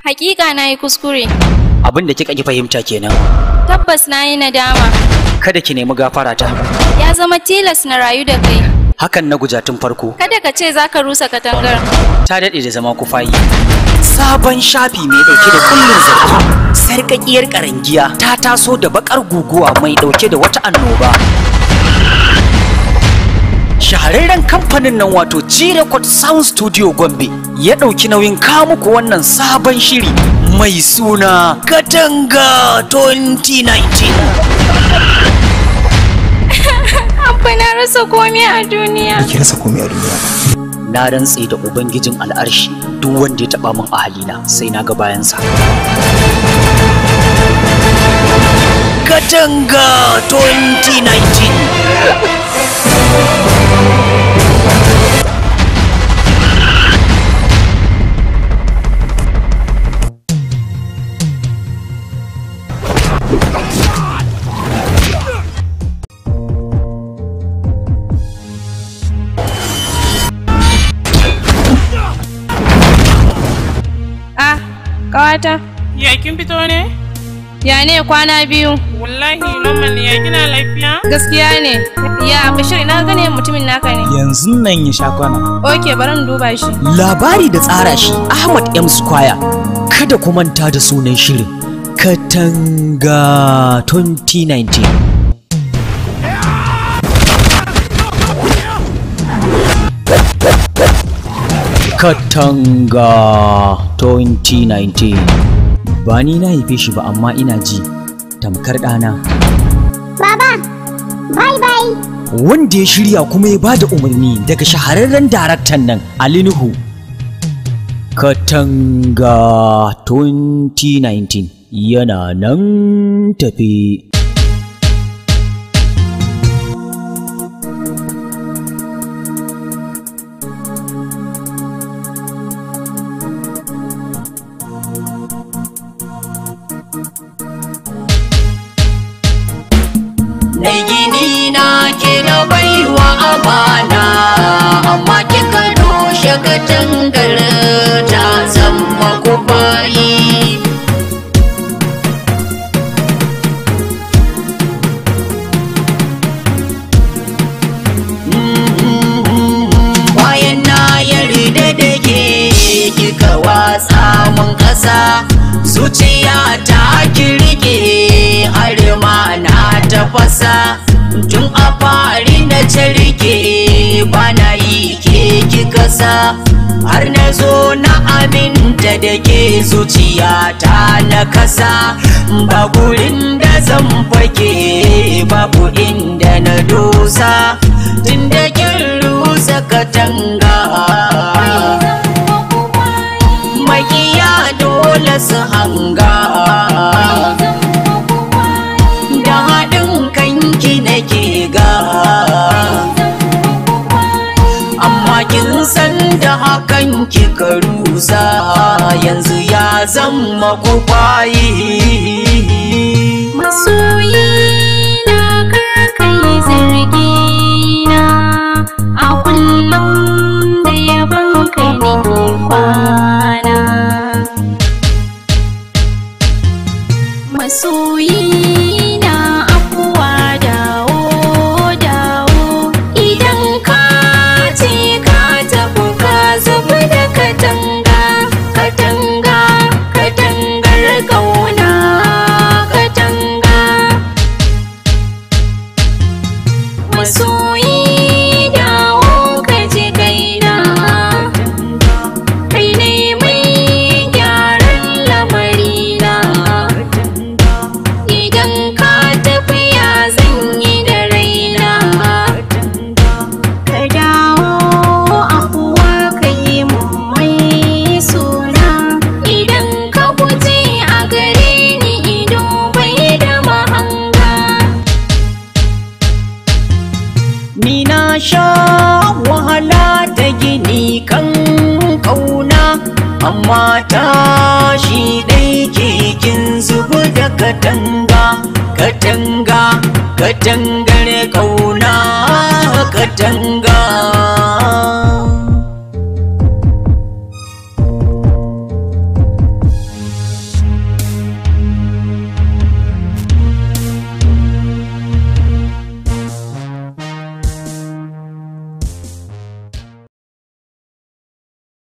Hakika na yi kuskure. Abin da kika ki fahimta kenan. Tabbas na yi nadama. Kada ki nemi gafara ta. Ya zama tilas na rayu da kai. Hakan na guja tun farko. Kada ka ce za ka rusa katangar. Ta daɗe da zama kufayi. Sabon shafi mai ɗauke da kullun zargi. Sarƙaƙiyar ƙarangiya ta taso da baƙar guguwa mai ɗauke da wata annoba. Shahararren kamfanin nan wato G-Record Sound Studio Gombe ya ɗauki nauyin kawo muku wannan sabon shiri mai suna Katanga 2019. Abba na rasa komai a duniya. Ki rasa komai a duniya. Na rantse da Ubangijin al'arshi duk wanda ya taɓa min ahalina sai na ga bayansa. Katanga 2019. Ah, kawata. Ya kin fito ne? Ya ne kwana biyu? Wallahi normal ya kina lafiya? Gaskiya ne. Ya Bashir ina gane mutumin naka ne. Yanzu nan ya sha kwana. Okay, bari in duba shi. Labari da tsara shi Ahmad M Square. Kada ku manta da sunan shirin Katanga 2019. Katanga 2019. Ba ni na haife shi ba amma ina ji tamkar ɗana. Baba, bye bye. Wanda ya shirya kuma ya bada umarni daga shahararren daraktan nan Ali Nuhu. Katanga 2019 yana nan tafi. Mai gini na ke na baiwa amana, amma kika rushe katangar ta zama kufayi. Bayan na yarda da ke kika watsa mun ƙasa, zuciya ta kirke har ma na tafasa. Tun a fari na cirke bana yi ke kika sa, har na zo na aminta da ke zuciya ta na kasa. Ba gurin da zan fake babu inda na dosa, tun da kin rusa katanga. Makiya dole su hanga, da haɗin kanki nake ga. Amma kin san da hakan kika rusa, yanzu ya zama kufayi. Masoyi na kar kai zargi na, a kullum da yabon kai nake kwana. Masoyi na afuwa dawo dawo, idan ka ce ka tafi ka zubi da katanga, katanga, katangar kauna, katanga. Masoyi dawo ka ji kaina, kai ne mai gyaran lamarina. Idan ka tafi ya zan yi da raina, ka dawo afuwa ka yi mun mai suna. Idan ka guje a gare ni ido bai da mahanga. Ni na sha wahala ta gini kan kauna, amma tashi ɗai kekin zubu da katanga, katanga, katangar